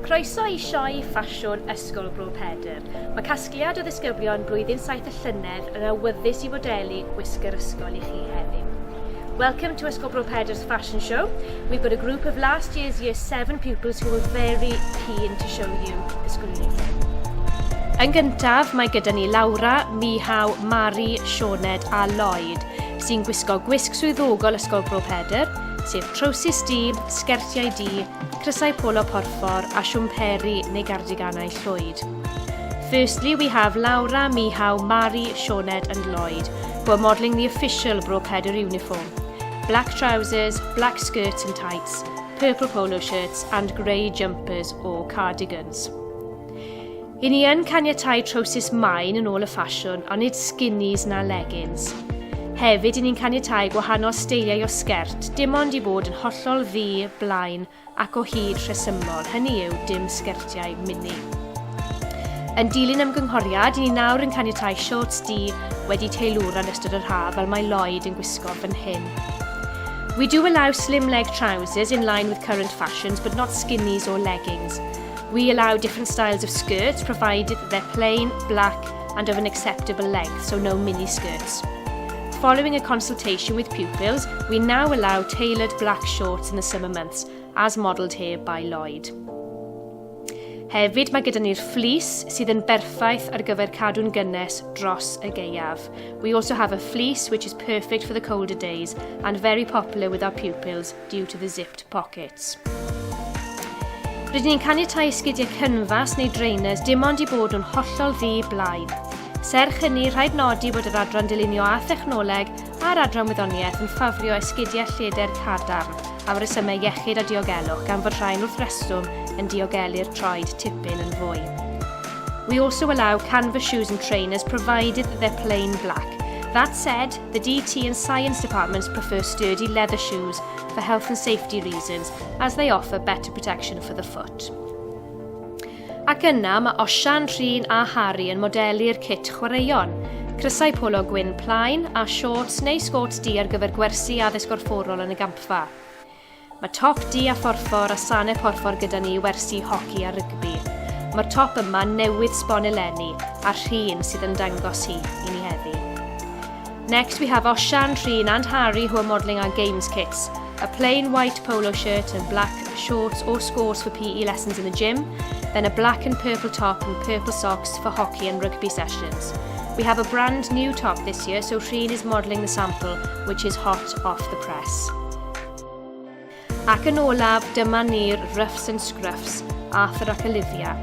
Croeso i Sioe Ffasiwn Ysgol Bro Pedr. Mae casgliad o ddisgyblion blwyddyn 7 y llynedd yn awyddus i fodelu gwisg yr ysgol i chi heddiw. Welcome to Ysgol Bro Pedr's fashion show. We've got a group of last year's Year 7 pupils who are very keen to show you the school uniform. Yn gyntaf, mae gyda ni Laura, Mihaw, Mari, Sioned a Lloyd, sy'n gwisgo gwisg swyddogol Ysgol Bro Pedr, sef trowsus du, sgertiau du, crysau polo porffor a siwmperi neu gardiganau llwyd. Firstly, we have Laura, Mihaw, Mari, Sioned and Lloyd, who are modelling the official Bro Pedr uniform. Black trousers, black skirts and tights, purple polo shirts and grey jumpers or cardigans. I ni yn caniatáu trowsus main yn ôl y ffasiwn, ond nid skinnies na leggings. Hefyd, i ni'n caniatáu gwahanol steiliau o sgert, dim ond i fod yn hollol ddu, blaen ac o hyd rhesymol, hynny yw, dim sgertiau mini. Yn dilyn ymgynghoriad, i ni nawr yn caniatáu shorts du wedi teilwra yn ystod yr haf fel mae Lloyd yn gwisgo fan hyn. We do allow slim leg trousers in line with current fashions, but not skinnies or leggings. We allow different styles of skirts, provided that they're plain, black and of an acceptable length, so no mini skirts. Following a consultation with pupils, we now allow tailored black shorts in the summer months, as modelled here by Lloyd. Hefyd mae gyda ni'r fleece sydd yn berffaith ar gyfer cadw'n gynnes dros y gaeaf. We also have a fleece which is perfect for the colder days and very popular with our pupils due to the zipped pockets. Rydyn ni'n caniatáu esgidiau cynfas neu drainers dim ond i bod nhw'n hollol ddu blaen. Serch hynny, rhaid nodi bod yr adran dylunio a thechnoleg a'r adran wyddoniaeth yn ffafrio esgidiau lledr cadarn am resymau iechyd a diogelwch gan fod rhain wrth reswm yn diogelu'r troed tipyn yn fwy. We also allow canvas shoes and trainers provided that they're plain black. That said, the DT and science departments prefer sturdy leather shoes for health and safety reasons as they offer better protection for the foot. Ac yna mae Osian, Rhun a Harry yn modelu'r cit chwaraeon. Crysau polo gwyn plaen a shorts neu sgorts du ar gyfer gwersi addysg gorfforol yn y gampfa. Mae top du a phorffor a sanau porffor gyda ni i wersi hoci a rygbi. Mae'r top yma newydd sbon eleni a Rhun sydd yn dangos hi i ni heddi. Next we have Osian, Rhun and Harry who are modelling our games kits. A plain white polo shirt and black shorts or skorts for PE lessons in the gym, then a black and purple top and purple socks for hockey and rugby sessions. We have a brand new top this year, so Rhun is modelling the sample, which is hot off the press. Ac yn olaf, dyma ni'r Ruffs and Scruffs, Arthur ac Olivia.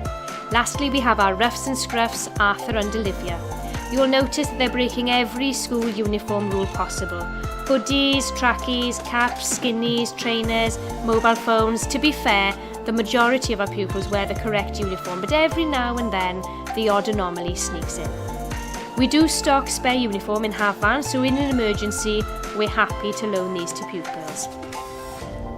Lastly, we have our Ruffs and Scruffs, Arthur and Olivia. You will notice that they're breaking every school uniform rule possible. Hoodies, trackies, caps, skinnies, trainers, mobile phones. To be fair, the majority of our pupils wear the correct uniform, but every now and then the odd anomaly sneaks in. We do stock spare uniform in Hafan, so in an emergency, we're happy to loan these to pupils.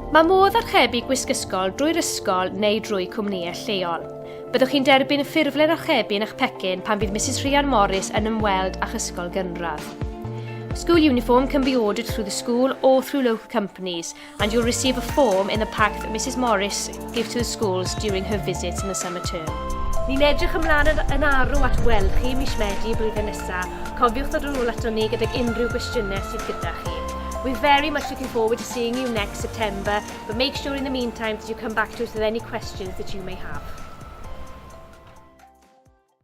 Mae modd archebu gwisg ysgol drwy'r ysgol neu drwy cwmnïau lleol. Byddwch chi'n derbyn ffurflen archebu yn eich pecyn pan fydd Mrs Rhian Morris yn ymweld â'ch ysgol gynradd. School uniform can be ordered through the school or through local companies, and you'll receive a form in the pack that Mrs Morris gives to the schools during her visits in the summer term. Ni'n edrych ymlaen yn, yn arw at weld chi mis Medi blwyddyn nesaf. Cofiwch ddod yn ôl ato ni gydag unrhyw gwestiynau sydd gyda chi. We're very much looking forward to seeing you next September, but make sure in the meantime that you come back to us with any questions that you may have.